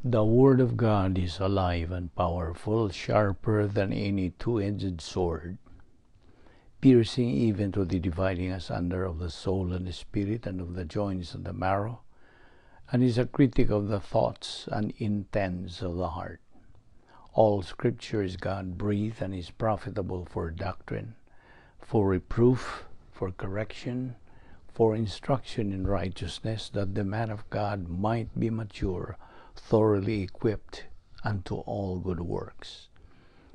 The Word of God is alive and powerful, sharper than any two-edged sword, piercing even to the dividing asunder of the soul and the spirit and of the joints and the marrow, and is a critic of the thoughts and intents of the heart. All Scripture is God-breathed and is profitable for doctrine, for reproof, for correction, for instruction in righteousness, that the man of God might be mature, thoroughly equipped unto all good works.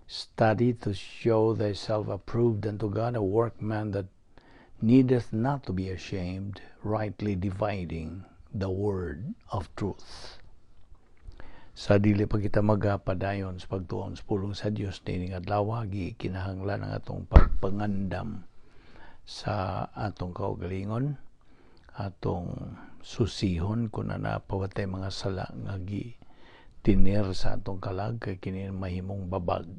Study to show thyself approved unto God, a workman that needeth not to be ashamed, rightly dividing the word of truth. Sa dili pa kita magapadayon sa pagtuon sa pulong sa Dios niining adlaw, gikinahanglan ang atong pagpangandam sa atong kaugalingon, atong susihon kung naa pa ba tay mga sala nga gi-tiner sa atong kalag, kay kini mahimong babag.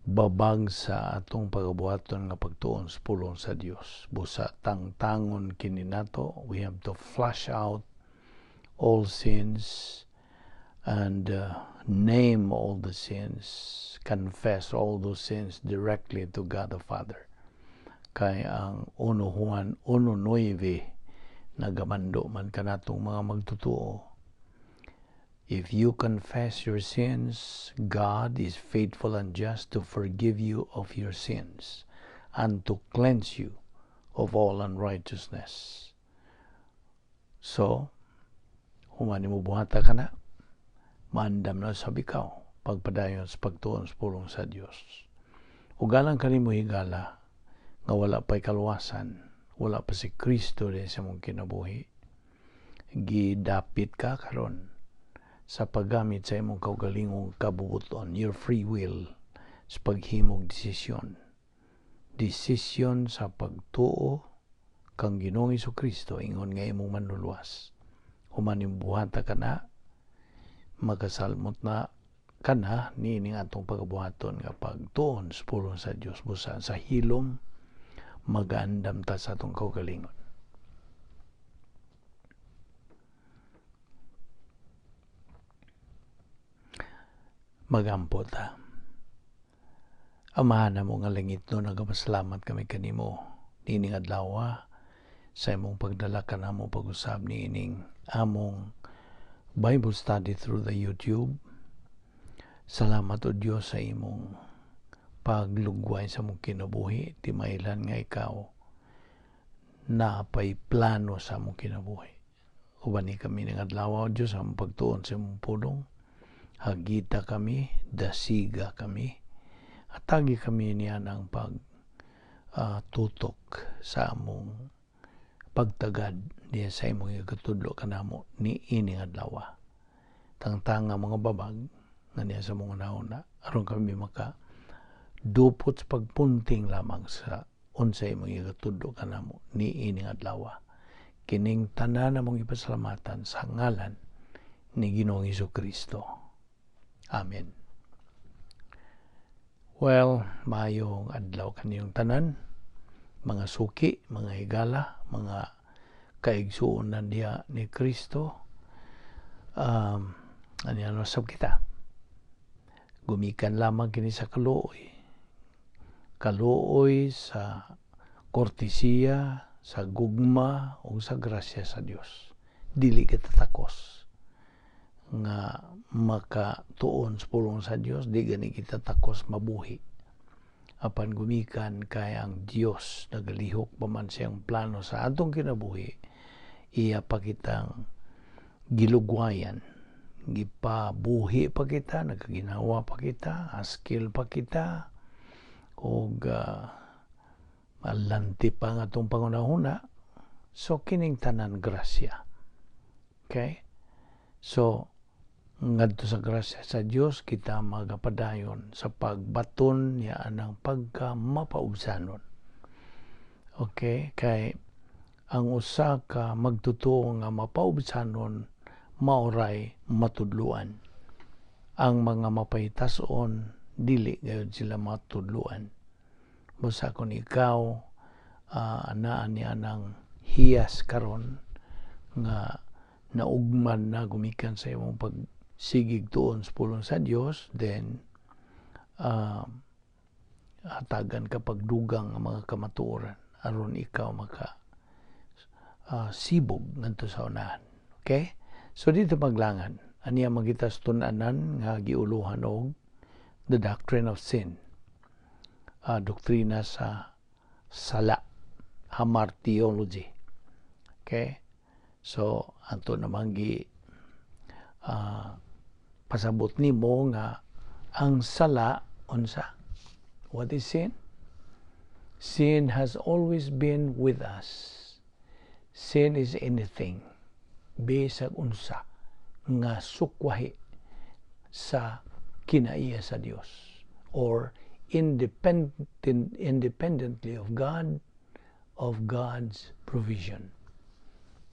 Babag sa atong pagabuhaton nga pagtuon sa pulong sa Dios. Busa tangtangon kini nato, we have to flush out all sins and name all the sins, confess all those sins directly to God the Father. Kay ang 1 Juan 1:9 nagamando man kanatong mga magtutuo. If you confess your sins, God is faithful and just to forgive you of your sins and to cleanse you of all unrighteousness. So, human nimo buhata ka na, maandam na sab ikaw pagpadayon sa pagtuon sa pulong sa Dios. Ugalang kanimo higala nga wala pa'y kaluwasan, wala pa si Kristo din sa mong kinabuhi. Gidapit ka karon sa paggamit sa imong kaugalingong kabubuton, your free will, sa paghimog desisyon. Desisyon sa pagtuo kang Ginoong Hesukristo ingon nga imong manluluwas. Human imong buhata ka na, makasalmot na ka na niining atong pagabuhaton nga pagtuon sa pulong sa Dios. Busa sa hilom magaandam ta sa atong kaugalingon. Magampo ta. Amahan namo nga langit no, nagapasalamat kami kanimo niining adlaw sa imong pagdala kanamo pag-usab niining among Bible study through the YouTube. Salamat o Dios sa imong paglugway sa among kinabuhi, timaylan nga ikaw naapay plano sa among kinabuhi. Uban ni kami ning adlaw o Dios sa among pagtuon sa imong pulong. Hagita kami, dasiga kami, atagi kami niya ng pag tutok sa among pagtagad diya sa imong ikatudlo kanamo ni ining adlaw. Tangtanga mga babag nga niya sa mong una-una aron kami maka dupot sa pagpunting lamang sa unsa imong ikatudlo kanamo ni ining adlaw. Kining tanan among ipasalamatan sa ngalan ni Ginoong Hesukristo. Amen. Maayong adlaw kaniyong tanan, mga suki, mga higala, mga kaigsuonan diha ni Kristo. Ano sab kita? Gumikan lamang kini sa kaluoy. Kaluoy sa kortesiya, sa gugma o sa grasya sa Dios. Dili kita takos nga makatuon sa pulong sa Dios, di gani kita takos mabuhi. Apan gumikan kay ang Dios nagalihok pa man siyang plano sa atong kinabuhi, iya pa kitang gilugwayan, gipabuhi pa kita, nagkaginawa pa kita, askil pa kita, og malanti pa nga atong pangunahuna. So kining tanan grasya. Okay? So ngadto sa grasya sa Dios kita magapadayon sa pagbaton niya anang pagka mapaubsanon. Okay, kay ang usa ka magtutuo nga mapaubsanon maoray matudluan. Ang mga mapahitason dili gayud sila matudluan. Busa kon ikaw anaa niya nang hiyas karon nga naugman na gumikan sa imong pag Sigig tuon sa pulong sa Dios, then hatagan ka pagdugang ang mga kamatuoran aron ikaw maka sibog ngadto sa unahan. Okay? So dito maglangan, aniya magita sa tun-anan nga giuluhan og the doctrine of sin. Doktrina sa sala, hamartiology. Okay? So ato namang gi pasabot nimo nga ang sala unsa? What is sin? Sin has always been with us. Sin is anything, bisag unsa nga sukwahi sa kinaiya sa Dios or independently of God, of God's provision.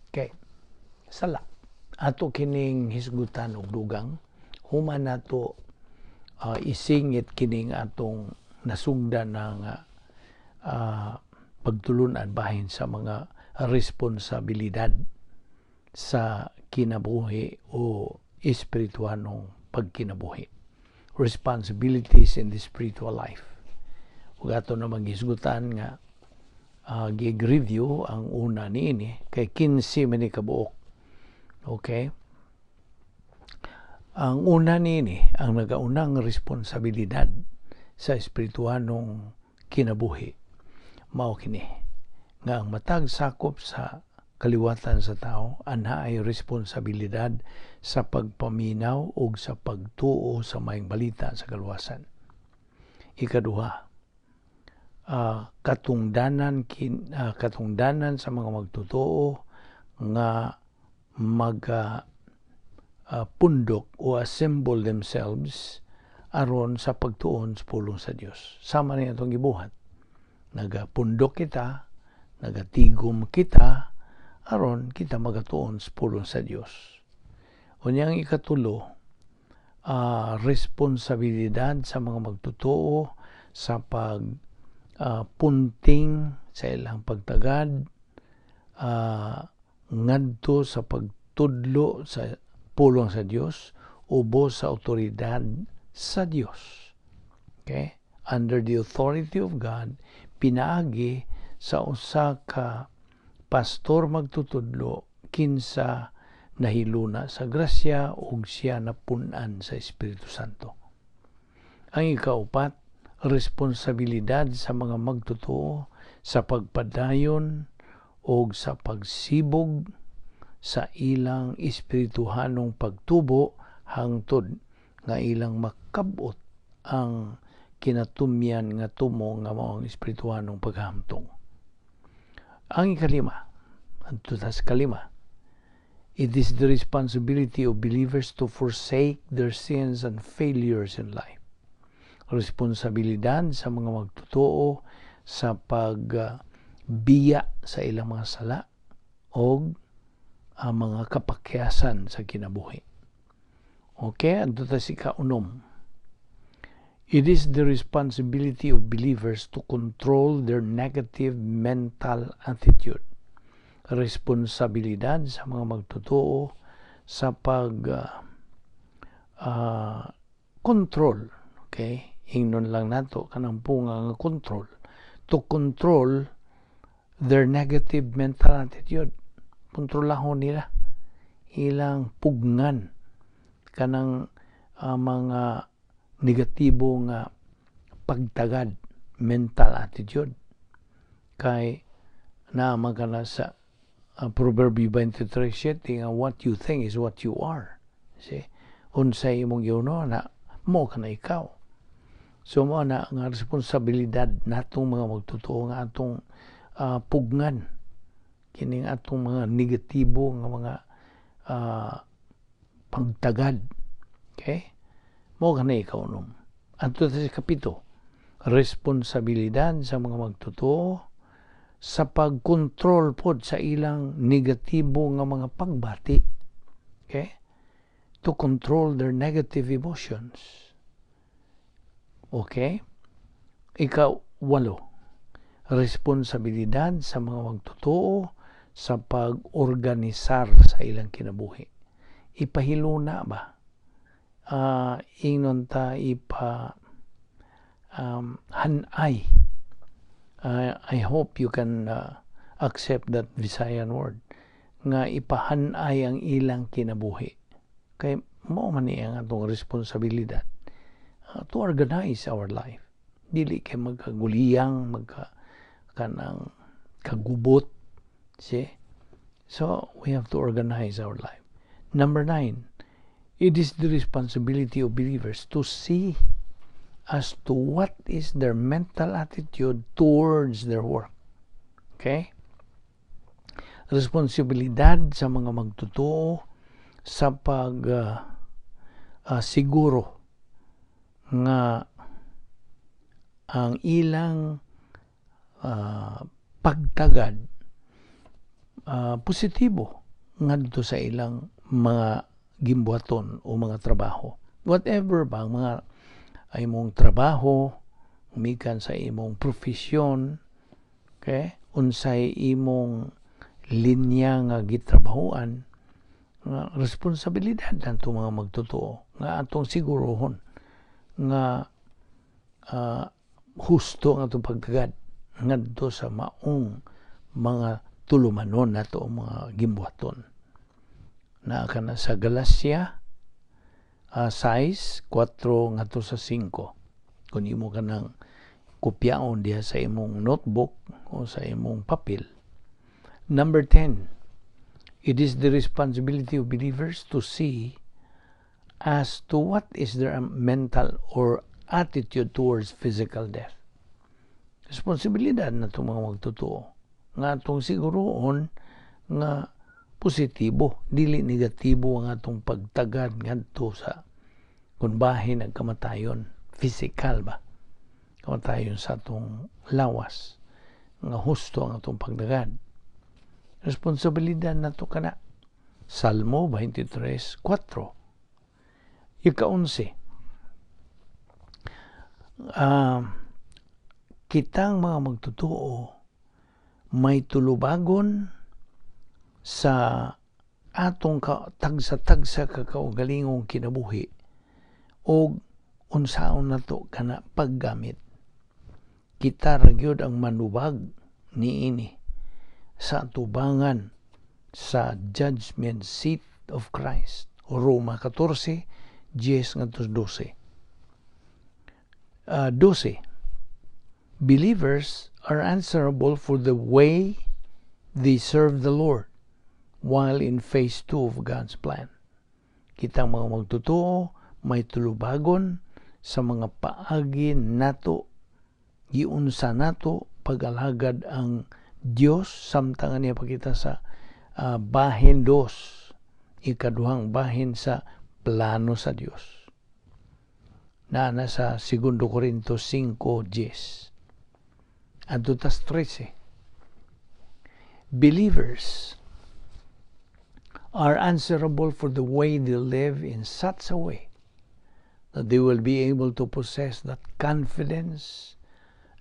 Okay. Sala. Ato kining hisgutan og dugang human nato isingit kining atong nasugdan na nga pagtulunan bahin sa mga responsibilidad sa kinabuhi o espirituanong pagkinabuhi. Responsibilities in the spiritual life. Ug ato na maghisgutan nga gig-review ang una niini kay 15 man ni kabuok. Okay? Ang una niini, ang nagaunang responsibilidad sa espirituanong kinabuhi, mao kini nga ang matag sakop sa kaliwatan sa tao anha ay responsibilidad sa pagpaminaw ug sa pagtuo sa maayong balita sa kaluwasan. Ikaduha, katungdanan sa mga magtotoo nga maga pundok o assemble themselves aron sa pagtuon sa pulong sa Dios. Sama ni atong gibuhat. Nagapundok kita, nagatigom kita aron kita magatuon sa pulong sa Dios. Unyang ikatulo, responsibilidad sa mga magtotoo sa pag punting sa ilang pagtagad ngadto sa pagtudlo sa pulong sa Dios ubos sa otoridad sa Dios. Okay? Under the authority of God, pinaagi sa usa ka pastor magtutudlo kinsa nahiluna sa grasya ug siya napun-an sa Espiritu Santo. Ang ikaupat, responsibilidad sa mga magtotoo sa pagpadayon og sa pagsibog sa ilang espirituhanong pagtubo hangtod nga ilang makabot ang kinatumyan nga tumo nga mao ang espirituhanong paghamtong. Ang ikalima, adto sa kalima, it is the responsibility of believers to forsake their sins and failures in life. Responsibilidad sa mga magtotoo sa pagbiya sa ilang mga sala o ang mga kapakyasan sa kinabuhi. Okay, adto ta sa ikaunom. It is the responsibility of believers to control their negative mental attitude. Responsibilidad sa mga magtotoo sa pag control. Okay? Ingnon lang nato kanang punga nga control. To control their negative mental attitude. Kontrolahon nila ilang pugngan kanang mga negatibo nga pagtagad, mental attitude, kay naa man kana sa Proverbio 23:7 nga what you think is what you are. See, unsay imong na mo kana ikaw. So mo na nga responsibilidad natong mga magtotoo nga atong pugngan kining atong mga negatibo nga mga pagtagad. Okay, mo kana ikaunom. Adto sa kapito, responsibilidad sa mga magtotoo sa pagkontrol pod sa ilang negatibo nga mga pagbati. Okay? To control their negative emotions. Okay? Ikaw, walo. Responsibilidad sa mga magtotoo sa pag-organisar sa ilang kinabuhi. Ipahiluna ba? Ingnon ta ipa hanay. I hope you can accept that Visayan word nga ipahanay ang ilang kinabuhi. Kay mao man ni ang atong responsibilidad to organize our life. Dili kay magkaguliyang, magka kanang kagubot. See? So we have to organize our life. Number 9, it is the responsibility of believers to see as to what is their mental attitude towards their work. Okay? Responsibilidad sa mga magtotoo sa pag siguro nga ang ilang pagtagad positibo ngadto sa ilang mga gimbuhaton o mga trabaho. Whatever ba ang mga imong trabaho, mikan sa imong profesyon, okay? Unsay imong linya nga gitrabahoan, nga responsibilidad nato mga magtotoo nga atong sigurohon nga husto ang atong pagtagad ngadto sa maong mga tulumanon nato ang mga gimbuhaton. Naa kana sa Galacia 6, 4 ngadto sa 5. Kung imo ka nang kopyaon diha sa imong notebook o sa imong papel. Number 10, it is the responsibility of believers to see as to what is their mental or attitude towards physical death. Responsibilidad na itong mga magtotoo nga atong siguroon nga positibo, dili negatibo ang atong pagtagad ngadto sa kung bahin ang kamatayon, physical ba? Kamatayon sa atong lawas, nga husto ang atong pagtagad. Responsibilidad nato kana. Salmo 23:4. Ika-11, kitang mga magtotoo may tulubagon sa atong ka, tagsa-tagsa ka kaugalingong kinabuhi og unsaon nato kana paggamit. Kita ra gyud ang manubag niini sa atubangan sa judgment seat of Christ. Roma 14, 10 ngadto 12. 12. Believers are answerable for the way they serve the Lord while in phase 2 of God's plan. Kitang mga magtotoo may tulubagon sa mga paagi nato, giunsa nato pag-alagad ang Dios samtang niya pakita sa bahin dos, ikaduhang bahin sa plano sa Dios. Naa na sa 2 Corinto 5:10. Adto tas 13. Believers are answerable for the way they live in such a way that they will be able to possess that confidence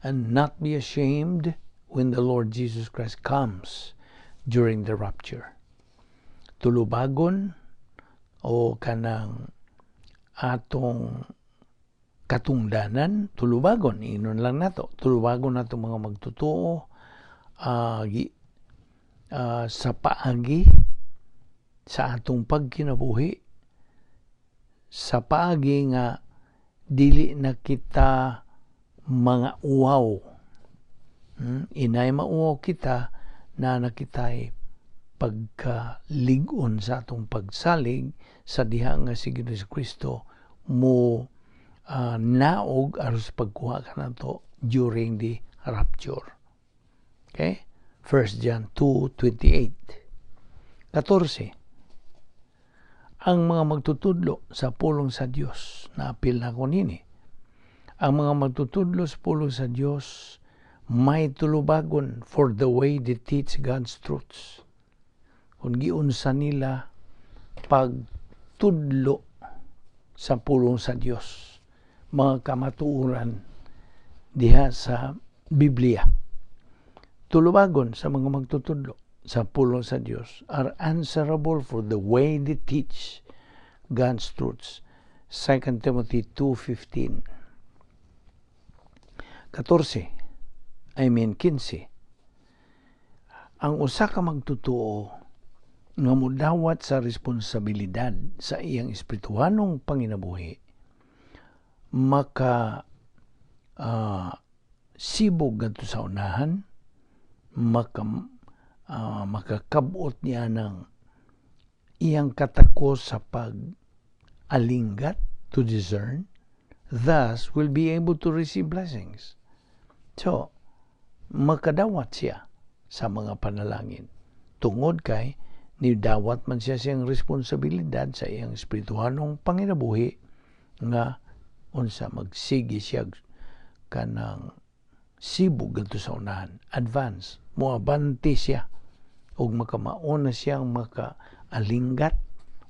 and not be ashamed when the Lord Jesus Christ comes during the rapture. Tulubagon o kanang atong katungdanan, tulubagon, inon lang nato, tulubagon nato mga magtotoo sa paagi sa atong pagkinabuhi, sa paagi nga dili na kita mga uwaw. Inay mauwaw kita na nakitay pagkalig-on sa atong pagsalig sa diha nga si Jesu Kristo mo naog aros pagkuha kanato during the rapture. Okay? 1 John 2:28. 14. Ang mga magtutudlo sa pulong sa Dios, naapil na ko nini. Ang mga magtutudlo sa pulong sa Dios may tulubagon for the way they teach God's truths. Kung giunsa nila pagtudlo sa pulong sa Dios, mga kamatuoran diha sa Biblia. Tulubagon sa mga magtutudlo sa pulong sa Dios are answerable for the way they teach God's truths. 2 Timothy 2:15. 14, I mean 15. Ang usa ka magtotoo nga mudawat sa responsibilidad sa iyang espirituhanong panginabuhi maka sibog ngadto sa unahan, makakabot niya ng iyang katakos sa pag alinggat, to discern, thus will be able to receive blessings. So, makadawat siya sa mga panalangin. Tungod kay nidawat man siya siyang responsibilidad sa iyang espirituhanong panginabuhi nga unsa, magsige siya kanang sibog ngadto sa unahan, advance, moabante siya ug makamauna siyang makaalinggat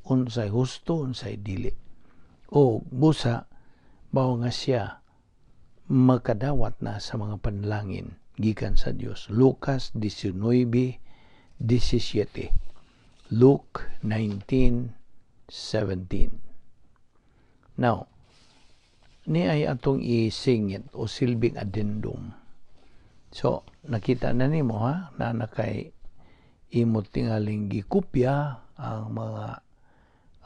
unsay husto, unsay dili, o busa mao nga siya makadawat na sa mga panalangin gikan sa Dios. Lucas 19:17, Luke 19:17. Now, ni ay atong isingit o silbing addendum. So, nakita na nimo ha, na nakay imo tingaling gikopya ang mga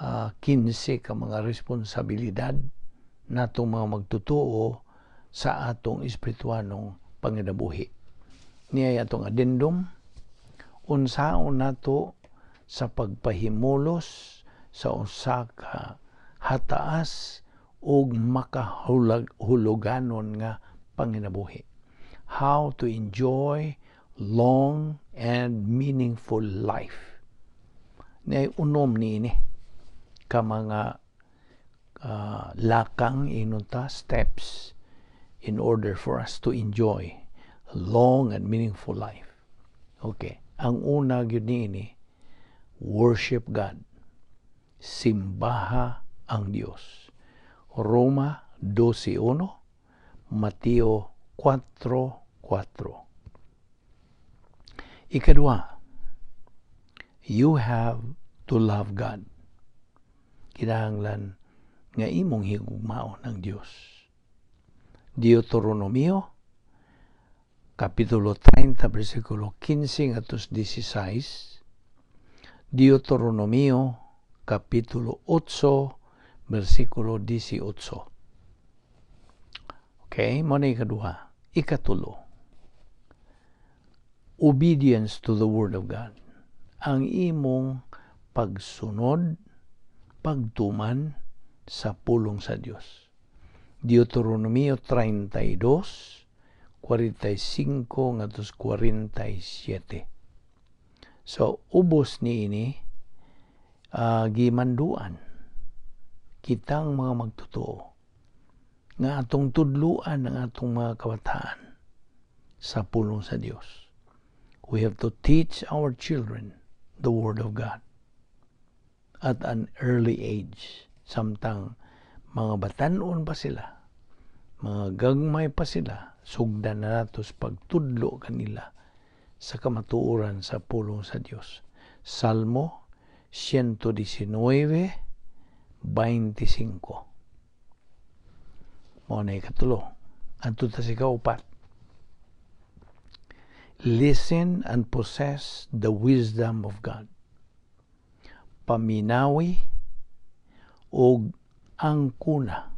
15 ka mga responsibilidad natong mga magtotoo sa atong espirituanong panginabuhi. Ni ay atong addendum: unsaon nato sa pagpahimulos sa usa ka hataas ug makahuluganon nga panginabuhi. How to enjoy long and meaningful life. Ni ay unom niini ka mga lakang inunta, steps in order for us to enjoy long and meaningful life. Okay. Ang una gyud niini, worship God. Simbaha ang Dios. Roma 12:1, Mateo 4:4. Ikadua, you have to love God. Kinahanglan nga imong higugmaon ang Dios. Deuteronomio Kapitulo 30, versikulo 15 ngadto 16. Deuteronomio Kapitulo 8, versikulo 18. Okay, mao na ikaduha. Ikatulo, obedience to the Word of God. Ang imong pagsunod, pagtuman sa pulong sa Dios. Deuteronomio 32, 45 ngadto 47. So, ubos niini gimanduan kitang mga magtotoo nga atong tudluan ang atong mga kabataan sa pulong sa Dios. We have to teach our children the Word of God at an early age. Samtang mga batanon pa sila, mga gagmay pa sila, sugdan na nato sa pagtudlo kanila sa kamatuoran sa pulong sa Dios. Salmo 119:25. Mao na ikatulo. Adto ta sa ikaupat. Listen and possess the wisdom of God. Paminawi og angkuna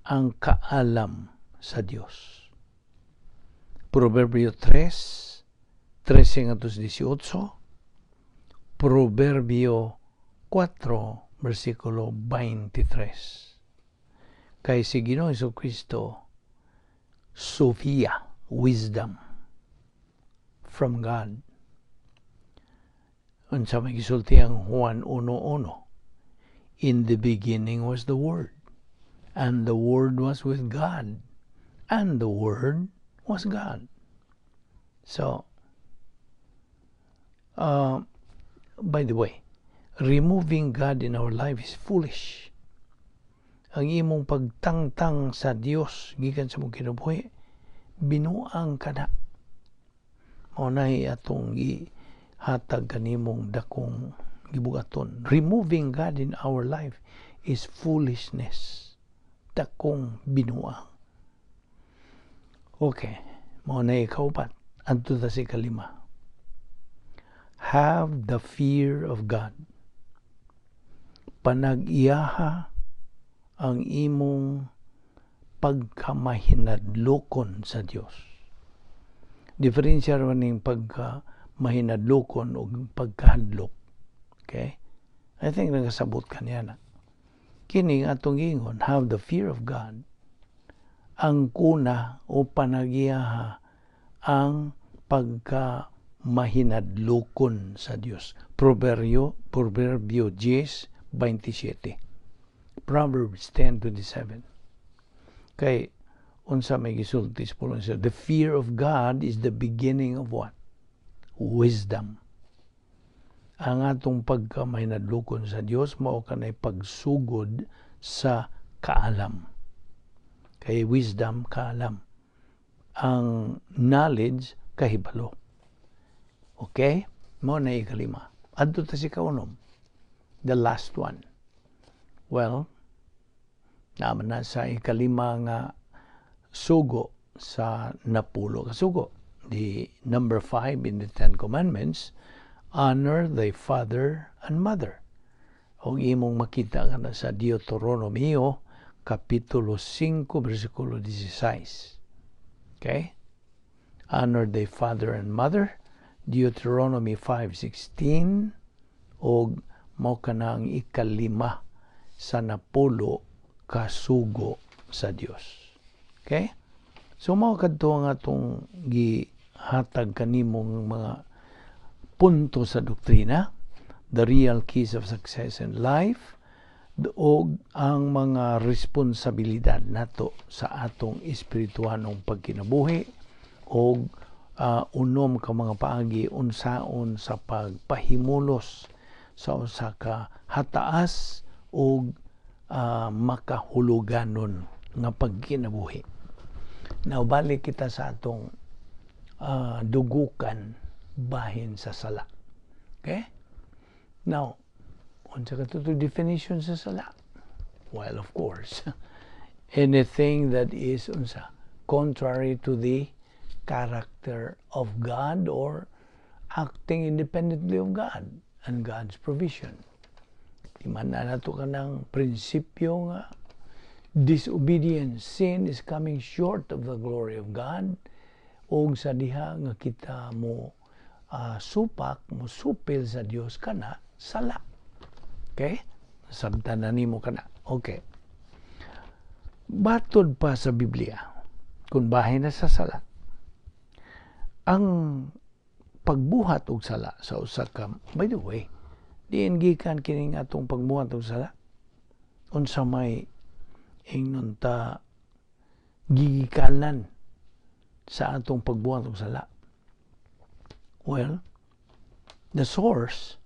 ang kaalam sa Dios. Proverbio 3, 13 ngadto 18, Proverbio 4, versikulo 23. Kay si Ginoong Kristo, Sophia, wisdom from God. Unsa may gisulti ang Juan 1:1? "In the beginning was the Word, and the Word was with God, and the Word was God." So, by the way, removing God in our life is foolish. Ang imong pagtangtang sa Dios gikan sa imong kinabuhi, binuang ka na. Mao na atong gihatag kanimong dakong gibugaton. Removing God in our life is foolishness. Dakong binuang. Okay, mao na ikaupat. Adto ta sa ikalima. Have the fear of God. Panag-iyaha ang imong pagkamahinadlokon sa Dios. Diferensya ra ning pagkamahinadlokon ug pagkahadlok. Okay? I think nakasabot ka niya na. Kini atong ingon, have the fear of God. Ang kuna o panagiyaha ang pagkamahinadlokon sa Dios. Proverbio 10:27. Proverbs 10:27. Kay unsa may gisulti sa pulong siya, the fear of God is the beginning of what? Wisdom. Ang atong pagkamahinadlokon sa Dios mao kanay pagsugod sa kaalam. Kay wisdom, kaalam. Ang knowledge, kahibalo. Okay? Mao na ikalima. Adto ta sa ikaunom. The last one. Well, naman na sa ikalima nga sugo sa napulo ka sugo. The number 5 in the Ten Commandments, honor thy father and mother. O imong makita ka na sa Deuteronomio, Kapitulo 5, versikulo 16. Okay? Honor thy father and mother. Deuteronomy 5:16, og mao kana ang ikalima sa napulo kasugo sa Dios. Okay? So mao kadto ang atong gihatag kanimong mga punto sa doktrina, the real keys of success in life, og ang mga responsibilidad nato sa atong espirituhanong pagkinabuhi, og unom ka mga paagi unsaon sa pagpahimulos sa usa ka hataas og makahuluganon nga pagkinabuhi. Now, balik kita sa atong dugukan bahin sa sala. Okay? Now, unsa ka to definition sa sala? Well, of course, anything that is unsa contrary to the character of God or acting independently of God and God's provision. Di man na nato kanang prinsipyo nga disobedience, sin is coming short of the glory of God, og sa diha nga kita mo supak, mo supil sa Dios, kana sala. Okay? Sabtan na nimo kana. Okay. Batod pa sa Biblia, kung bahin na sa sala, ang pagbuhat og sala sa usa ka, by the way, diin gikan kining atong pagbuhat og sala? Unsa may ingnon ta gigikanan sa atong pagbuhat og sala? Well, the source,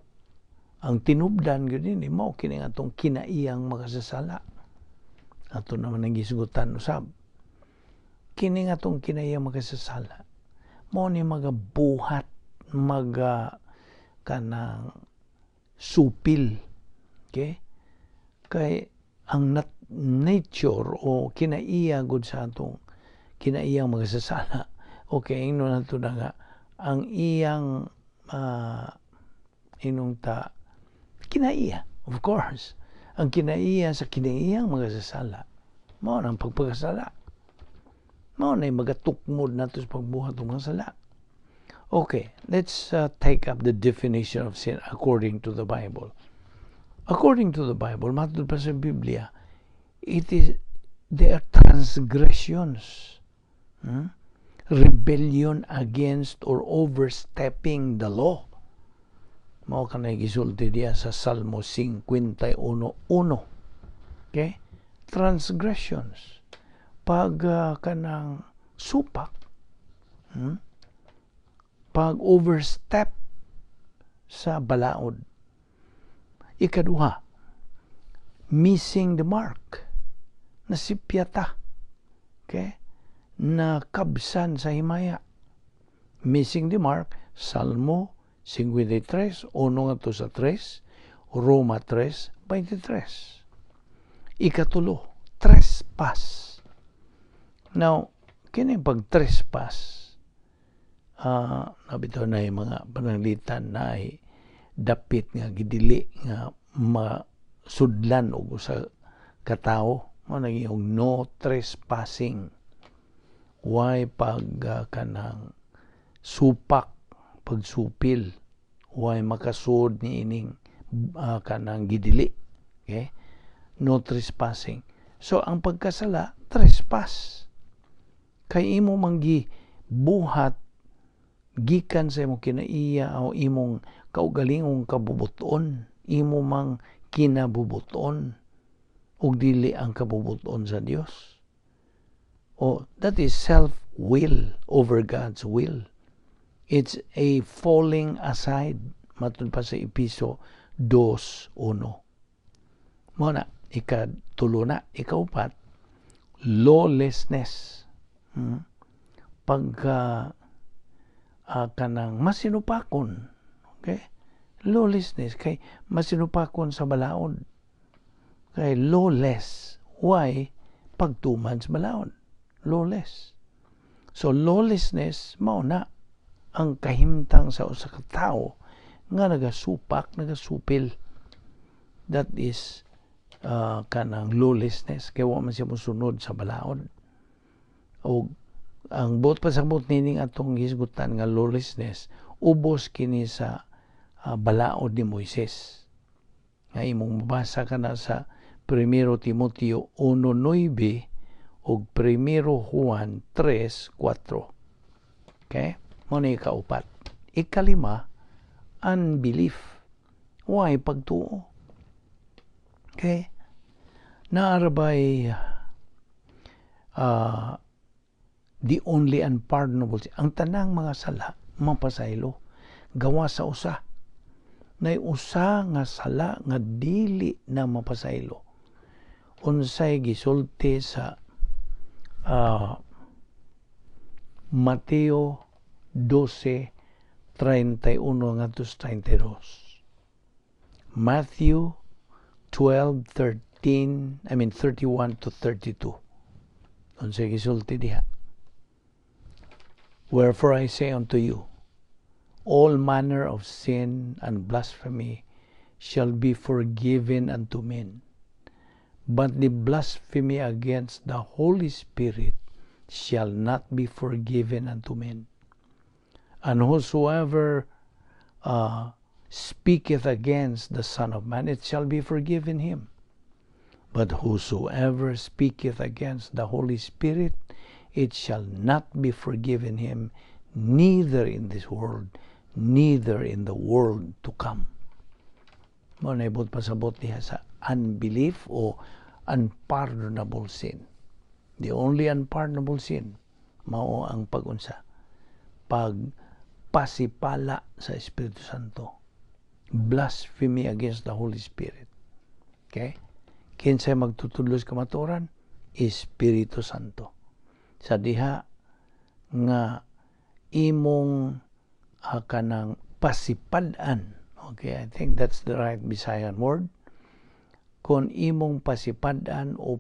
ang tinubdan gyud ni mao kini atong kinaiyang makasasala. Ato naman ang gisgutan usab. Kini atong kinaiyang makasasala mao ni magabuhat, maga kanang supil. Okay? Kay ang nature o kinaiya gud sa atong kinaiyang makasasala. Okay, ingnon nato na nga ang iyang inong ta kinaiya, of course. Ang kinaiya sa kinaiyang makasasala mao nang pagpakasala. Mao na magatukmod nato sa pagbuhat ng mga sala. Okay, let's take up the definition of sin according to the Bible. According to the Bible, matod pa sa Biblia, it is they are transgressions. Rebellion against or overstepping the law. Mao kanay gisulti diya sa Salmo 51:1. Okay? Transgressions. Pag kanang supak, Pag overstep sa balaod. Ikaduha, missing the mark. Nasipyata. Okay? Nakabsan sa himaya. Missing the mark, Salmo 53, 1 ngadto sa 3, Roma 3, 23. Ikatulo, trespass. Now, kini pag trespass, nabito na yung mga pananglitan na ay dapit nga gidili nga masudlan og usa ka tawo mo naging no trespassing. Why pag kanang supak, pagsupil, why makasud ni ining kanang gidili. Okay, no trespassing. So ang pagkasala, trespass, kay imo mang buhat gikan sa imong kinaiya o imong kaugalingong kabubuton, imo mang kinabubuton ug dili ang kabubuton sa Dios. O that is self-will over God's will. It's a falling aside, matud pa sa Epeso 2:1. Mo na ikatulo na. Ikaupat, lawlessness. Pagka kanang masinupakon. Okay, lawlessness kay masinupakon sa balaod, kay lawless, why pagtuman sa balaod, lawless. So lawlessness mao na ang kahimtang sa usa ka tawo nga nagasupak, nagasupil. That is kanang lawlessness kay wa man siya mosunod sa balaod. O ang buot pasabot nining atong hisgutan nga lawlessness, ubos kini sa balaod ni Moises nga imong mabasa kana sa Primero Timoteo 1:9 ug Primero Juan 3:4. Okay, mo ni ikaupat. Ikalima, unbelief, why pagtuo. Okay, naarabay the only unpardonable sin. Ang tanang mga sala mapasaylo gawa sa usa. Nay usa nga sala nga dili na mapasaylo. Unsay gisulti sa Mateo 12:31 ngadto 32? Matthew 12:13, I mean 31 to 32. Unsay gisulti diha? "Wherefore I say unto you, all manner of sin and blasphemy shall be forgiven unto men, but the blasphemy against the Holy Spirit shall not be forgiven unto men. And whosoever speaketh against the Son of Man, it shall be forgiven him. But whosoever speaketh against the Holy Spirit, it shall not be forgiven him, neither in this world, neither in the world to come." Mo na ibot pasabot diha sa unbelief o unpardonable sin. The only unpardonable sin mao ang pagunsa, pagpasipala sa Espiritu Santo. Blasphemy against the Holy Spirit. Okay? Kinsay magtutudlo sa kamatuoran? Espiritu Santo. Sa diha nga imong kanang pasipad-an. Okay, I think that's the right Bisayan word. Kung imong pasipad-an o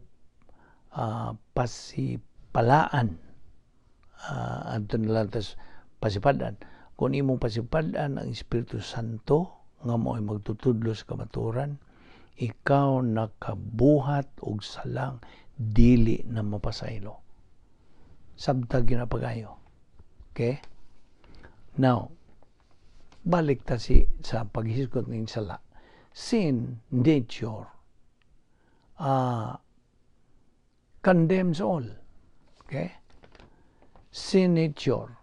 pasipalaan, adto na lang tas pasipad-an. Kung imong pasipad-an ang Espiritu Santo nga mo ay magtutudlo sa kamatuoran, ikaw nakabuhat og salang dili na mapasaylo. Sabtag ginapagayo. Okay? Now, balik ta si sa paghisgot ning sala. Sin nature condemns all. Okay? Sin nature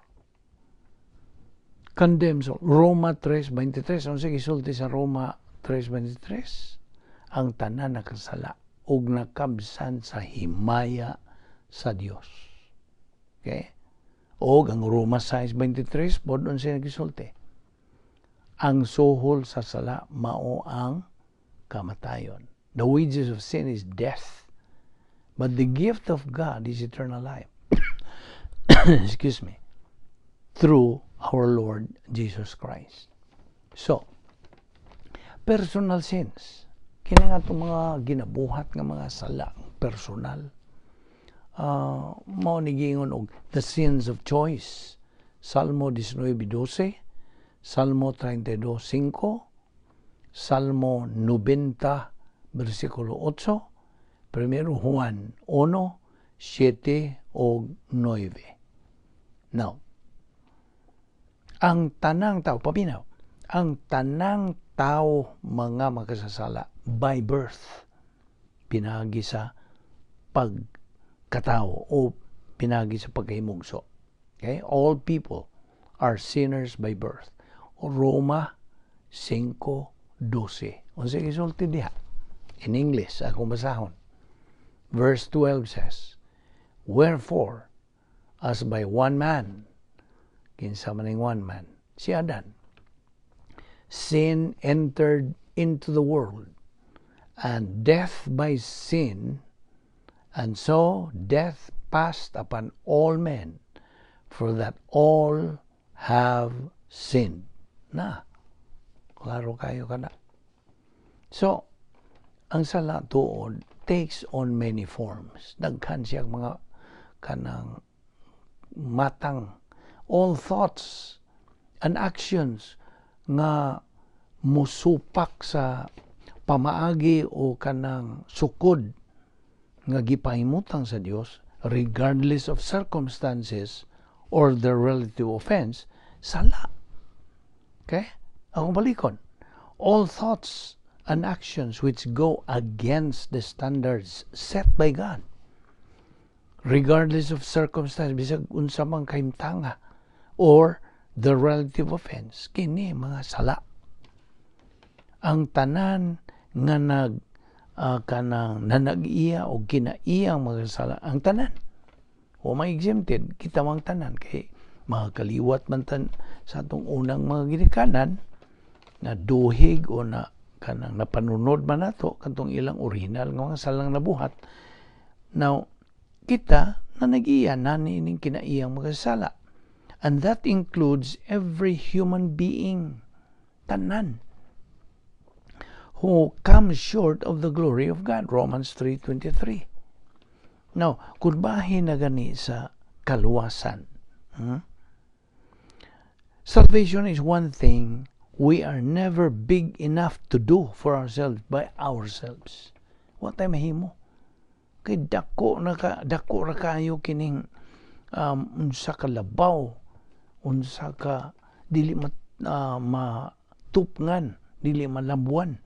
condemns all. Roma 3:23. Ano sa gisulti sa Roma 3:23? Ang tanan nakasala ug nakabsan sa himaya sa Dios. Okay? O ang Roma 6:23 pod, unsa gisulti? Ang suhol sa sala mao ang kamatayon. The wages of sin is death. But the gift of God is eternal life. Excuse me. Through our Lord Jesus Christ. So, personal sins. Kini nga itong mga ginabuhat nga mga sala personal. Mao ni giingon og the sins of choice. Salmo 19:12, Salmo 32:5, Salmo 90 versikulo 8, 1 Juan 1, 7 o 9. Now, ang tanang tao, paminaw, ang tanang tao mga makasasala by birth, pinagi sa pagkatao o pinagi sa pagkahimugso. Okay? All people are sinners by birth. Roma 5:12. Unsa gisulti diha? In English, akong basahon. Verse 12 says, "Wherefore, as by one man," kinsa man one man? Si Adan. "Sin entered into the world, and death by sin, and so death passed upon all men, for that all have sinned." Na, klaro kayo kana. So, ang sala tuod takes on many forms. Daghan siya mga kanang matang, all thoughts and actions nga musupak sa pamaagi o kanang sukod nga gipahimutang sa Dios, regardless of circumstances or the relative offense, sala. Okay? Akong balikon. All thoughts and actions which go against the standards set by God, regardless of circumstance, bisag unsa man kahimtanga or the relative offense, kini mga sala. Ang tanan nga nag kanang nanag-iya o kinaiyang mga sala, ang tanan o may exempted kita mang tanan kay mga kaliwat man tan sa atong unang mga ginikanan na duhig o na kanang napanunod man nato katong ilang original nga mga salang nabuhat. Now, kita na nag-iya nani ining kinaiyang mga sala, and that includes every human being, tanan, who comes short of the glory of God, Romans 3:23. Now, kung bahin na gani sa kaluwasan, Salvation is one thing we are never big enough to do for ourselves by ourselves. Wa tay mahimo. Kay dako na ka, dako ra kayo kining unsa ka labaw, unsa ka dili ma, matupngan, dili malabwan,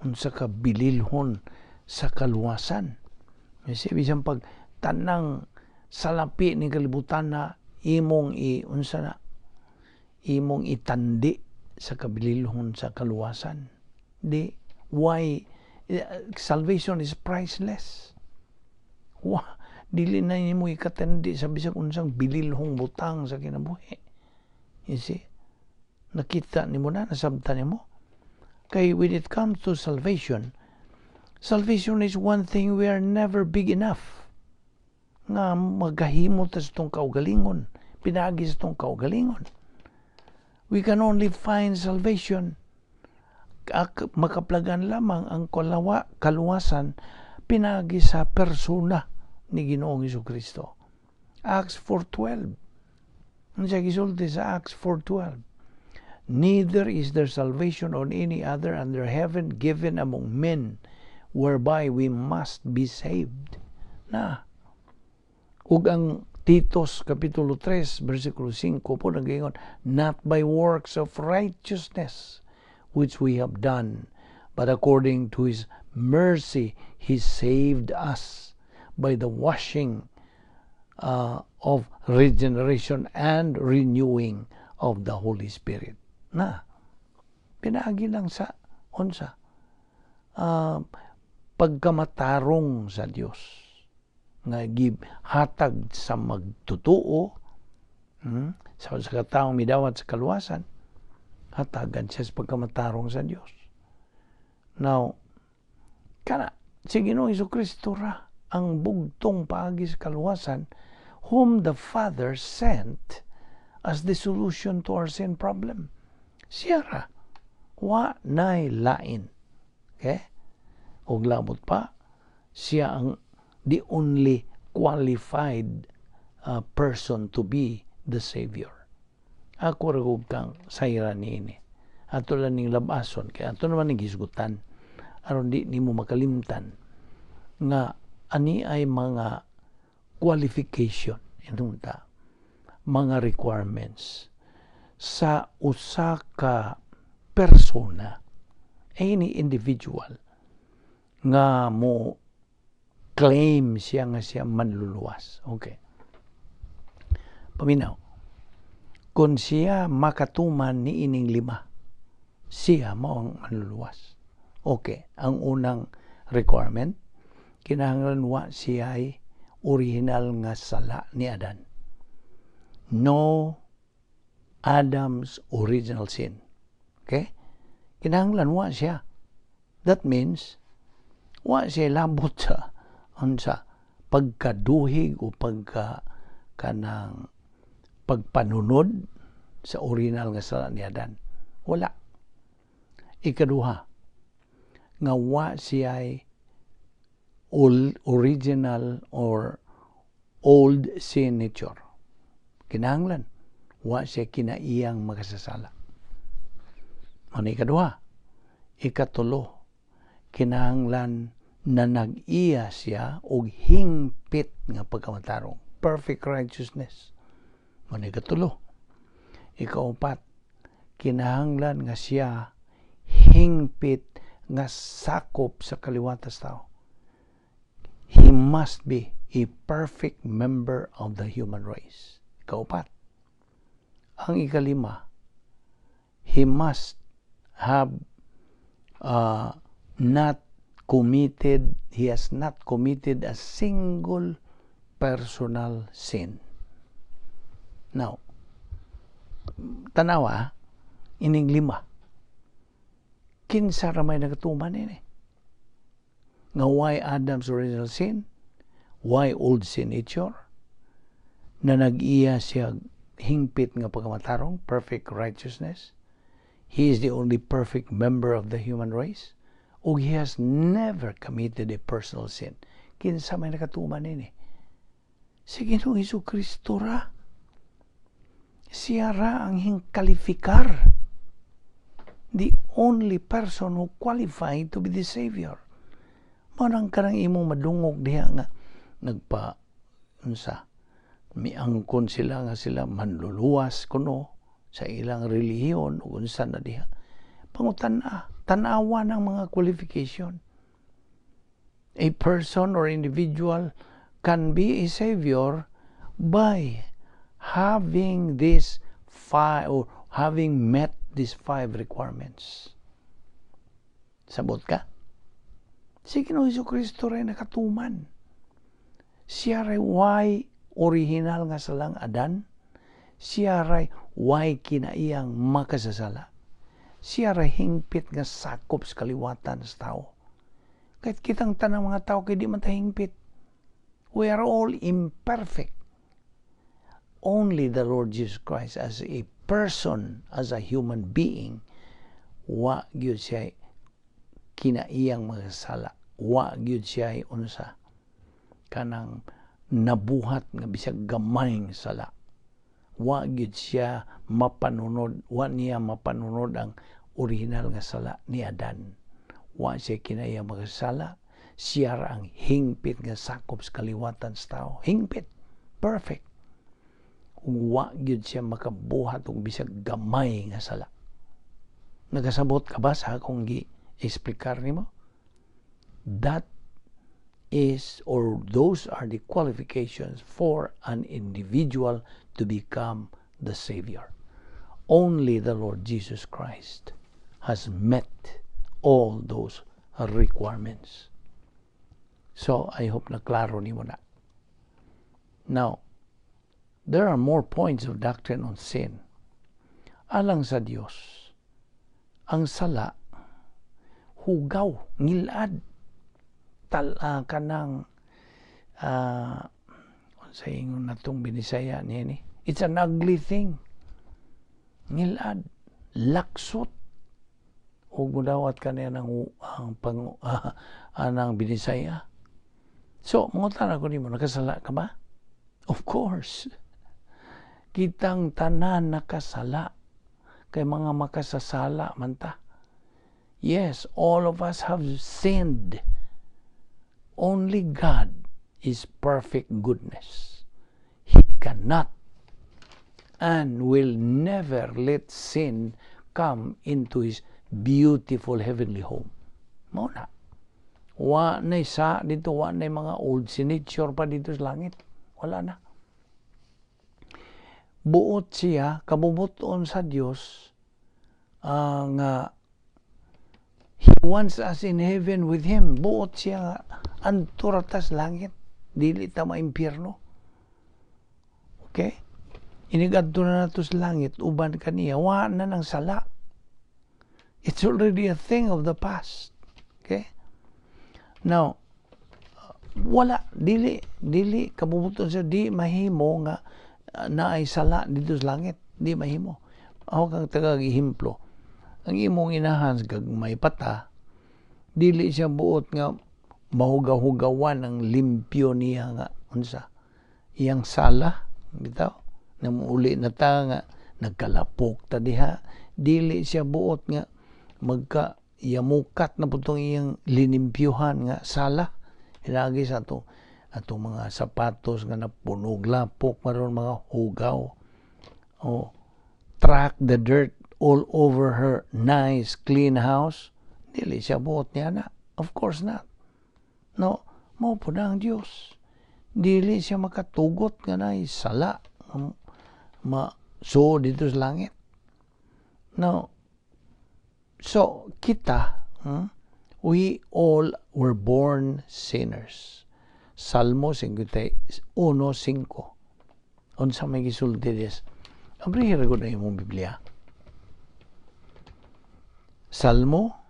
unsa ka bililhon sa kaluwasan. Kasi bisan pag tanang salapi ni kalibutan na imong i unsa na imong itandi sa kabililhon sa kaluwasan. Di why salvation is priceless. Wa dili na nimo ikatandi sa bisag unsang bililhong butang sa kinabuhi. You see? Nakita nimo na, nasabtan nimo. Kay when it comes to salvation, salvation is one thing we are never big enough nga magahimo ta sa itong kaugalingon, pinagi sa itong kaugalingon. We can only find salvation, makaplagan lamang ang kaluwasan pinagi sa persona ni Ginoong Kristo. Acts 4:12. Unsa gisulti sa Acts 4:12? "Neither is there salvation on any other under heaven given among men whereby we must be saved." Na. Ug ang Titos Kapitulo 3 versikulo 5 po nagaingon, "Not by works of righteousness which we have done, but according to His mercy He saved us by the washing of regeneration and renewing of the Holy Spirit." Na, pinaagi lang sa unsa pagkamatarong sa Dios nga hatag sa magtutuo, sa kataong midawat sa kaluwasan, hatagan siya sa pagkamatarong sa Dios. Now, kana si Ginoong Kristo ra ang bugtong paagi sa kaluwasan, whom the Father sent as the solution to our sin problem. Siya ra. Wa nay lain. Okay? Og labot pa, siya ang the only qualified person to be the Savior. Ako ra kang sayran niini. Ato lang ning labason kay ato naman ning hisgutan aron di nimo makalimtan nga ani ay mga qualification inunta, mga requirements sa usa ka persona, any individual nga mo claim siya nga siya manluluwas. Okay. Paminaw. Kung siya makatuman ni ining lima, siya mao ang manluluwas. Okay. Ang unang requirement, kinahanglan wa siya ay original nga sala ni Adan. No Adam's original sin. Okay? Kinahanglan wa siya. That means, wa siya labot sa unsa, pagkaduhig o pagka kanang pagpanunod sa original nga sala ni Adan. Wala. Ikaduha, nga wa siya original or old sin nature. Kinahanglan wa siya kinaiyang makasasala. Ano ikaduha? Ikatulo, kinahanglan na nag-iya siya og hingpit nga pagkamatarong. Perfect righteousness. Mao ikatulo. Ikaupat, kinahanglan nga siya hingpit nga sakop sa kaliwatas tao. He must be a perfect member of the human race. Ikaupat. Ang ikalima, he must have not committed, he has not committed a single personal sin. Now, tanawa, ining lima. Kinsa ra may nagatuman ini? Nga why Adam's original sin? Why old sin nature? Na nag-iya siya hingpit nga pagkamatarong, perfect righteousness. He is the only perfect member of the human race. O he has never committed a personal sin. Kinsa may nakatuman ini? Si Ginoong Hesus Kristo ra. Siya ra ang hingkalifikar. The only person who qualified to be the Savior. Mao nang kanang imong madungog diha nga nagpa unsa, miangkon sila nga sila manluluwas kuno sa ilang relihiyon ug unsa na diha. Pangutan-a, tan-awa ng mga qualification. A person or individual can be a savior by having this five or having met these five requirements. Sabot ka? Si Ginoong Kristo rin nakatuman. Siya ray way original nga salang Adan. Siya ray way kinaiyang makasasala. Siya ray hingpit nga sakop sa kaliwatan sa tao. Kahit kitang tanang mga tao kay di man ta hingpit. We are all imperfect. Only the Lord Jesus Christ as a person, as a human being, wa gyud siya kinaiyang makasala. Wa gyud siya unsa, kanang nabuhat nga bisag gamayng sala. Wa gyud siya mapanunod, wa niya mapanunod ang original nga sala ni Adan. Wa siya kinaiya makasala. Siya ra ang hingpit nga sakop sa kaliwatan sa tao. Hingpit. Perfect. Wa gyud siya makabuhat og bisag gamay nga sala. Nagasabot ka ba sa akong gi-explicar nimo? That is or those are the qualifications for an individual to become the Savior. Only the Lord Jesus Christ has met all those requirements. So, I hope na klaro nimo na. Now, there are more points of doctrine on sin. Alang sa Dios, ang sala, hugaw, ngilad, tal kanang sa ingon natong Binisaya niini, it's an ugly thing. Ngilad, laksot, ug mudawat kaniya ng ang pang Anang Binisaya. So, mangutana ko nimo, nakasala ka ba? Of course. Kitang tanan nakasala. Kay mga makasasala man ta. Yes, all of us have sinned. Only God is perfect goodness. He cannot and will never let sin come into His beautiful heavenly home. Mao na. Wa na sa dito, wa na mga old signature pa dito sa langit. Wala na. Buot siya, kabubuton sa Dios ang He wants us in heaven with Him. Buot siya nga adto ra ta sa langit. Dili ta maimpyerno. Okay? Inig-adto na nato sa langit, uban kaniya, wa na nang sala. It's already a thing of the past. Okay? Now, wala, dili, kabubuton siya, di mahimo nga naay sala dito sa langit. Di mahimo. Ako kang tagag ehemplo. Ang imong inahan gagmay pa ta, dili siya buot nga mahugaw-hugawan ang limpyo niya nga unsa iyang sala bitaw na muuli na ta nga nagkalapok ta diha. Dili siya buot nga magka yamukat na putong iyang linimpyuhan nga sala hinagi sa ato atong mga sapatos nga napunog lapok maron mga hugaw o track the dirt all over her nice clean house. Dili siya buot niya na. Of course not. No, mao po na ang Dios. Dili siya makatugot nga naay sala ma so dito sa langit. No, so kita, we all were born sinners. Salmo 51:5. Unsa may gisulti des? Abrihi ra gud ang imong Biblia. Salmo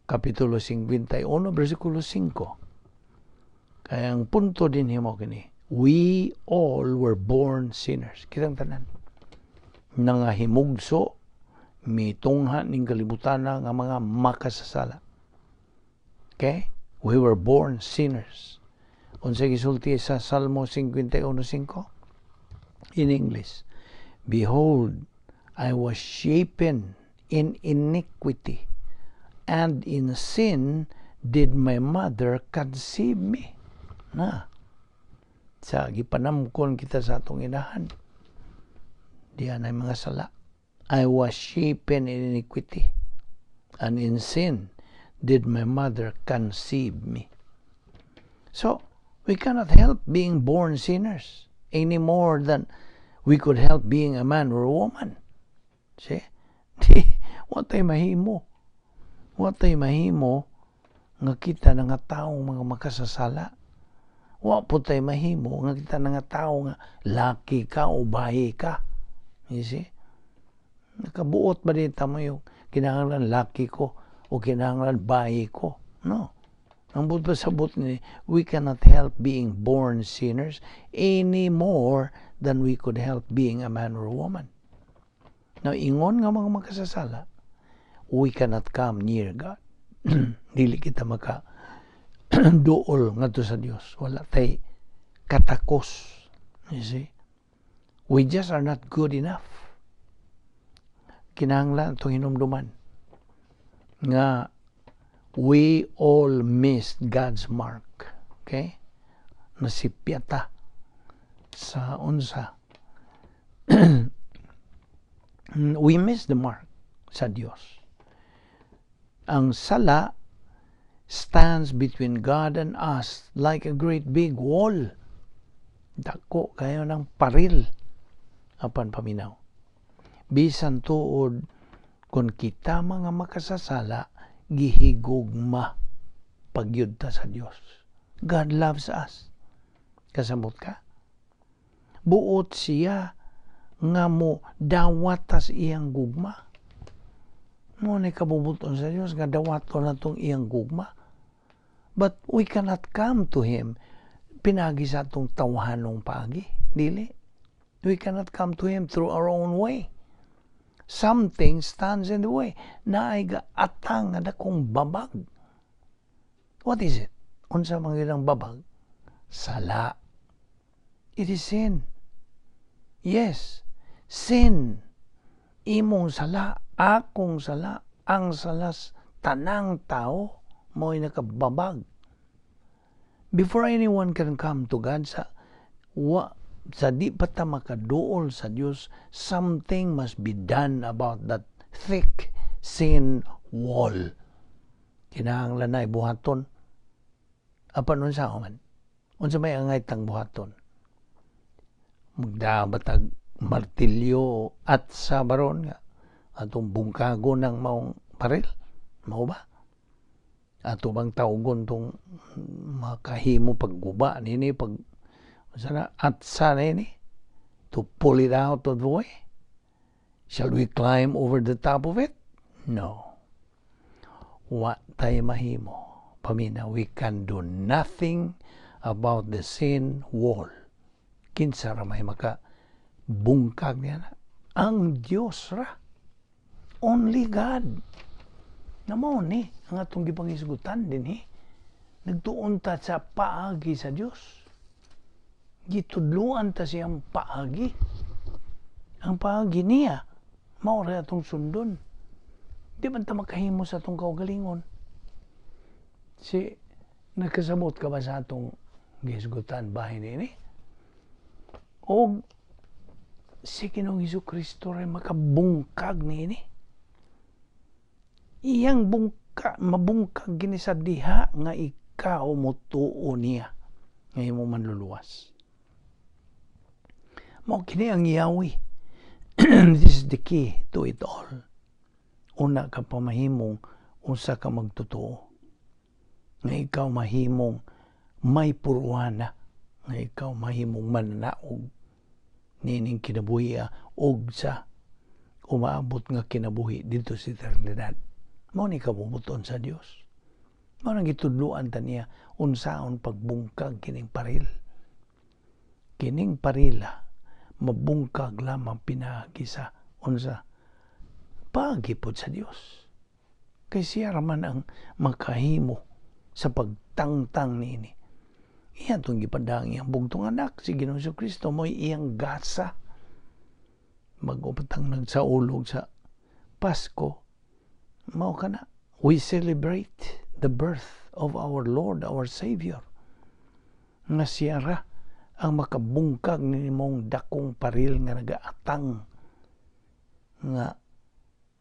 Kapitulo 51, versikulo 5. Kaya ang punto din himo kini, we all were born sinners. Kitang tanan. Nangahimugso, mitungha ning kalibutan nga mga makasasala. Okay? We were born sinners. Unsa gisulti sa Salmo 51:5? In English, "Behold, I was shapen in iniquity, and in sin did my mother conceive me." Na. Sa gipanamkon kita sa atong inahan, diyan ay mga sala. I was shapen in iniquity, and in sin did my mother conceive me. So, we cannot help being born sinners any more than we could help being a man or a woman. See? Di, wa tay mahimo. Wa tay mahimo nga kita na nga taong mga makasasala. Wa po tay mahimo nga kita na nga tao nga laki ka o bahi ka. You see? Nakabuot ba dito mo yung kinahanglan laki ko o kinahanglan bahi ko? No. Ang buot pa sabot ni, we cannot help being born sinners any more than we could help being a man or a woman. Now, ingon nga mga makasasala, we cannot come near God. Dili kita maka duol ngadto sa Dios. Wala tay katakos. You see? We just are not good enough. Kinahanglan itong hinumduman nga we all missed God's mark. Okay? Nasipyata sa unsa. We miss the mark sa Dios. Ang sala stands between God and us like a great big wall. Dako kayo ng paril apan paminaw. Bisan tuod kung kita mga makasasala, gihigugma pagyud ta sa Dios. God loves us. Kasabot ka? Buot siya nga mo dawat tas iyang gugma. Mo ni kabubuton sa Dios nga dawaton natong iyang gugma. But we cannot come to Him pinagi sa atong tawhanong paagi. Dili. We cannot come to Him through our own way. Something stands in the way. Naay atang nga dakong babag. What is it? Unsa man ang babag? Sala. It is sin. Yes, sin. Imong sala, akong sala, ang sala sa tanang tao mo'y nakababag. Before anyone can come to God, sa di pa ta makaduol sa Dios, something must be done about that thick sin wall. Kinahanglan na buhaton. Apan unsa man? Unsa may angay tang buhaton? Magdabat tag martilyo at sa baron nga atong bungkagon ng maong paril? Mao ba? Ato bang tawgon tong makahimo pagguba nini, pag sana at sa nini, to pull it out of the way? Shall we climb over the top of it? No. Wa tay mahimo. Pamina, we can do nothing about the sin wall. Kinsa ra may maka bungkag niya na? Ang Dios ra. Only God. Na mao ni ang atong gipangisgutan dinhi. Nagtuon ta sa paagi sa Dios. Gitudluan ta siyang paagi. Ang paagi niya, mao ra atong sundon. Di man ta makahimo sa atong kaugalingon. Si nakasabot ka ba sa atong gihisgutan bahin ini? O si Ginoong Hesus Kristo ray makabungkag niini. Iyang bungka, mabungkag gini sa diha nga ikaw motuo niya nga imo manluluwas. Mao kini ang yawi. This is the key to it all. Una ka pa mahimong usa ka magtotoo. Nga ikaw mahimong may purwana, nga ikaw mahimong mananaog nining kinabuhi og sa umaabot nga kinabuhi dito sa eternidad. Mao ni kabubut-on sa Dios. Mao nang gitudloan ta niya unsaon pagbungkag kining paril. Kining parila mabungkag lamang pinaagi sa unsa? Paagi pod sa Dios. Kay siya raman ang makahimo sa pagtangtang niini. Iya tong gipadang iyang bugtong anak, si Ginoong Kristo, mo'y iyang gasa. Mag-upatang nagsaulog sa Pasko, mao kana, we celebrate the birth of our Lord, our Savior. Nga siya ra ang makabungkag nimong dakong paril nga nagaatang nga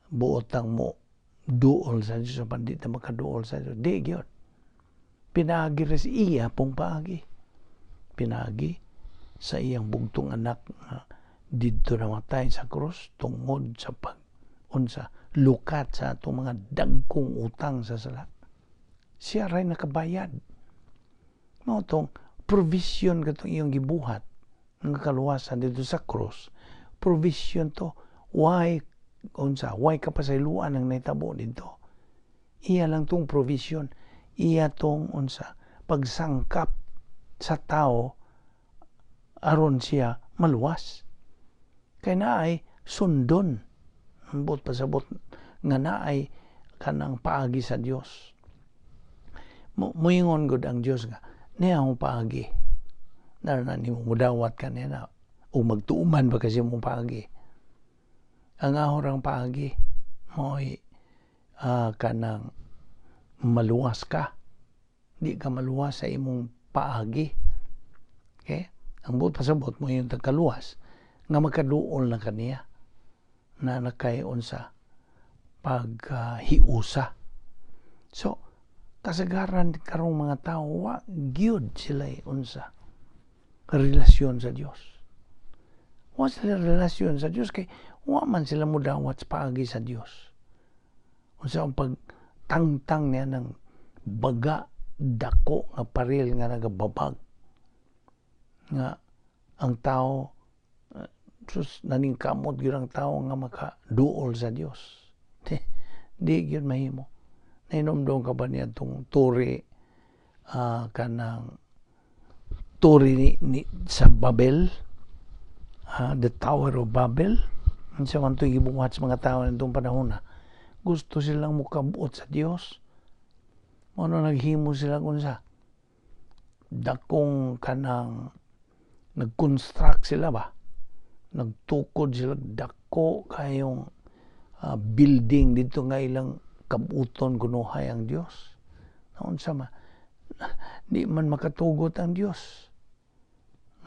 buotang mo duol sa Diyos apan di ta makaduol sa Diyos. Di gyud. Pinaagi ra sa iya pong paagi. Pinaagi sa iyang bugtong anak nga didto namatay sa krus tungod sa pag unsa lukat sa atong mga dagkong utang sa sala. Siya ray nakabayad. Mao tong provision katong iyong gibuhat nga kaluwasan dito sa krus. Provision to. Why unsa? Why kapasayloan ang nahitabo dito? Iya lang tong provision. Iya tong unsa pagsangkap sa tao aron siya maluwas. Kay naay sundon. Ambot pasabot nga naay kanang paagi sa Dios. Muingon gud ang Dios nga niya akong paagi. Nara nimo mudawat ka niya na o magtuuman ba kasi mong paagi. Ang ahorang paagi mo'y kanang maluwas ka. Di ka maluwas sa imong paagi. Okay? Ang buot pasabot mo yung tagkaluwas nga makaduol na kaniya na nakay unsa paghiusa. So, kasagaran karong mga tao wa gyud sila unsa relasyon sa Dios. Wa sila relasyon sa Dios kay wa man sila mudawat sa paagi sa Dios. Unsa ang pagtangtang niya ng baga dako nga paril nga nagababag nga ang tao sus naningkamot gyud ang tao nga makaduol sa Dios. Di gyud mahimo. Nahinomdom ka ba niya tong turi kanang turi ni sa Babel, the Tower of Babel? Unsa man to'y gibuhat sa mga tao nitong panahon na gusto silang mukabuot sa Dios. Mao na naghimo sila unsa dakong kanang nag-construct sila ba, nagtukod sila dako kayong building dito nga ilang kabuton kunuhay ang Dios. Naunsa ma, di man makatugot ang Dios,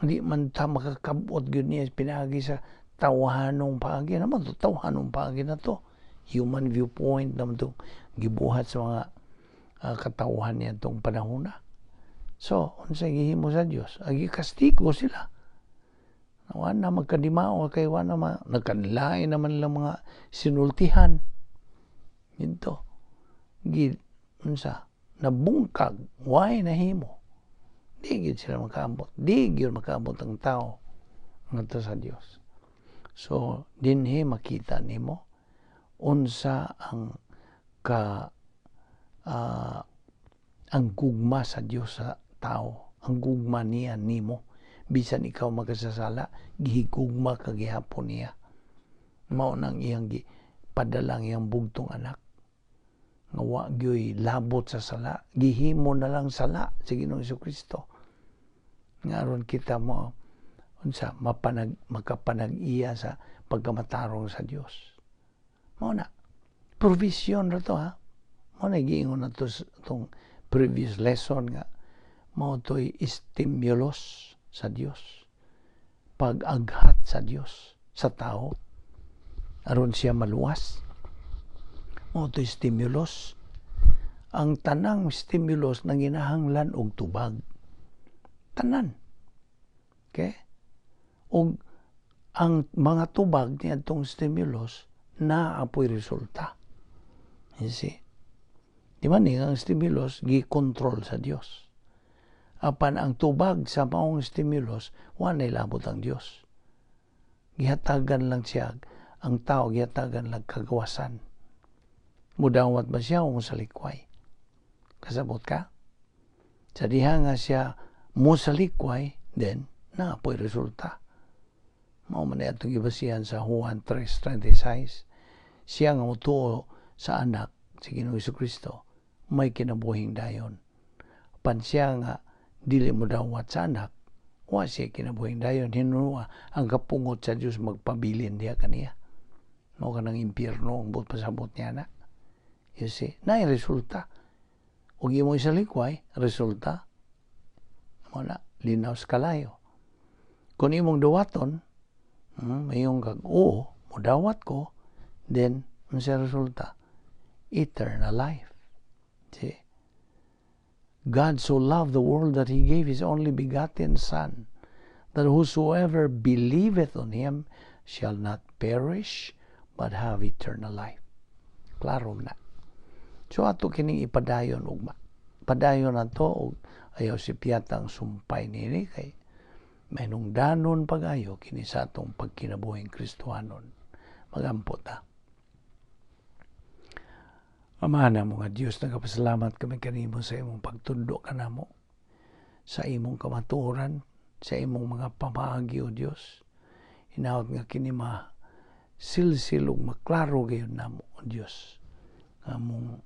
di man ta makakabot gyud niya pinaagi sa tawhanong paagi naman to. Tawhanong paagi na to, human viewpoint naman to, gibuhat sa mga katawhan niya tong panahon na. So unsa gihimo sa Dios? Agi kastigo sila. Wa na magkadimao kay wa na nagkanlain naman lang mga sinultihan dito. Gi unsa, nabungkag, way nahimo. Di gyud sila makaabot, di gyud makaabot ang tao ngadto sa Dios. So dinhi makita nimo unsa ang ka ang gugma sa Dios sa tao, ang gugma niya nimo. Bisan ikaw makasasala, gihigugma ka gihapon niya. Mao nang iyang padalang iyang bugtong anak nga wa gyoy labot sa sala. Gihimo na lang sala sa Ginoong Kristo nga aron kita mo unsa mapanag makapanag-iya sa pagkamatarong sa Dios. Mao na provision ra to, ha. Mao na giingon na to itong previous lesson nga mao to'y stimulus sa Dios, pag-aghat sa Dios sa tao aron siya maluwas. Mao to'y stimulus. Ang tanang stimulus nanginahanglan og tubag, tanan. Okay, ug ang mga tubag niadtong stimulus naa po'y resulta. You see? Di ba ni ang stimulus gi-control sa Dios? Apan ang tubag sa maong stimulus, wa nay labot ang Dios. Gihatagan lang siya ang tao, gihatagan lang kagawasan. Mudawat ba siya o mosalikway? Kasabot ka? Sa diha nga siya mosalikway, then naa po'y resulta. Mao man atong gibasihan sa Juan 3:36. Siya nga motuo sa anak, sa Ginoong Kristo, may kinabuhing dayon. Pan siya nga dili mo dawat sa anak, wa siya kinabuhing dayon. Hinunua ang kapungot sa Dios magpabilin diha kaniya. Mao kanang impyerno ang buot pasabot niya na. You see, naay resulta. Ug imo isalikway, resulta, mao na, linaw sa kalayo. Kung imong dawaton, mayong kag, oo, mudawat ko, then, unsa resulta? Eternal life. See? God so loved the world that He gave His only begotten Son, that whosoever believeth on Him shall not perish, but have eternal life. Klaro na. So ato kining ipadayon ugma. Padayon na to og ayaw si piyatang sumpay nini kay may danon pag-ayo kini sa atong pagkinabuhing Kristohanon. Magampo ta. Ama namo nga Dios, nagapasalamat kami kanimo sa imong pagtundo kanamo, sa imong kamatuoran, sa imong mga pamaagi, O Dios. Hinaot nga kini ma silsil ug maklaro gayud namo, O Dios. Among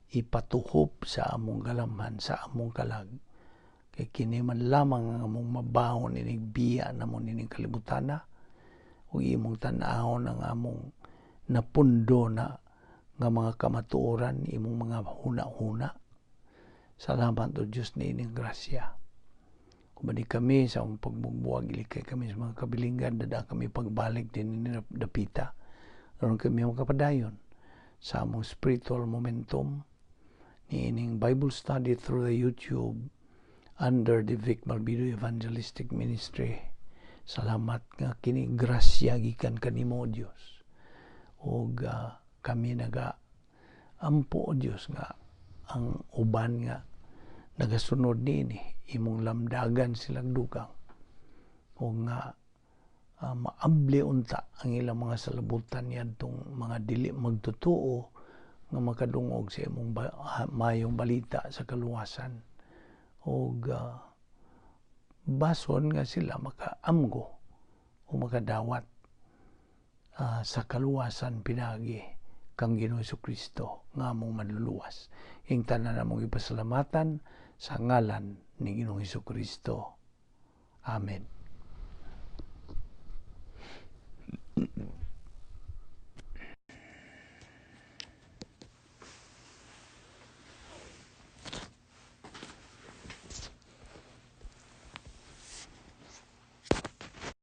ipatuhop sa among galamhan, sa among kalag. Kay kini man lamang ang among mabahon inig biya namo nining kalibutana ug imong tan-awon ang among napundo na nga mga kamatuoran, imong mga huna-huna. Salamat, O Diyos, niining grasya. Kumani kami sa among pagbugbuwag, ilikay kami sa mga kabilinggan, dada kami pagbalik din ni dapita. Aron kami makapadayon sa among spiritual momentum niining Bible study through the YouTube under the Vic Malbido Evangelistic Ministry. Salamat nga kini grasya gikan kanimo, O Dios. Og kami naga ampo, O Dios, nga ang uban nga nagasunod niini imong lamdagan silang dugang o nga maabli unta ang ilang mga salabutan niadtong mga dili magtotoo nga makadungog sa imong mayong balita sa kaluwasan og bason nga sila makaamgo o makadawat sa kaluwasan pinagi kang Ginoong Kristo nga among manluluwas. Ing tanan among ipasalamatan sa ngalan ni Ginoong Kristo. Amen.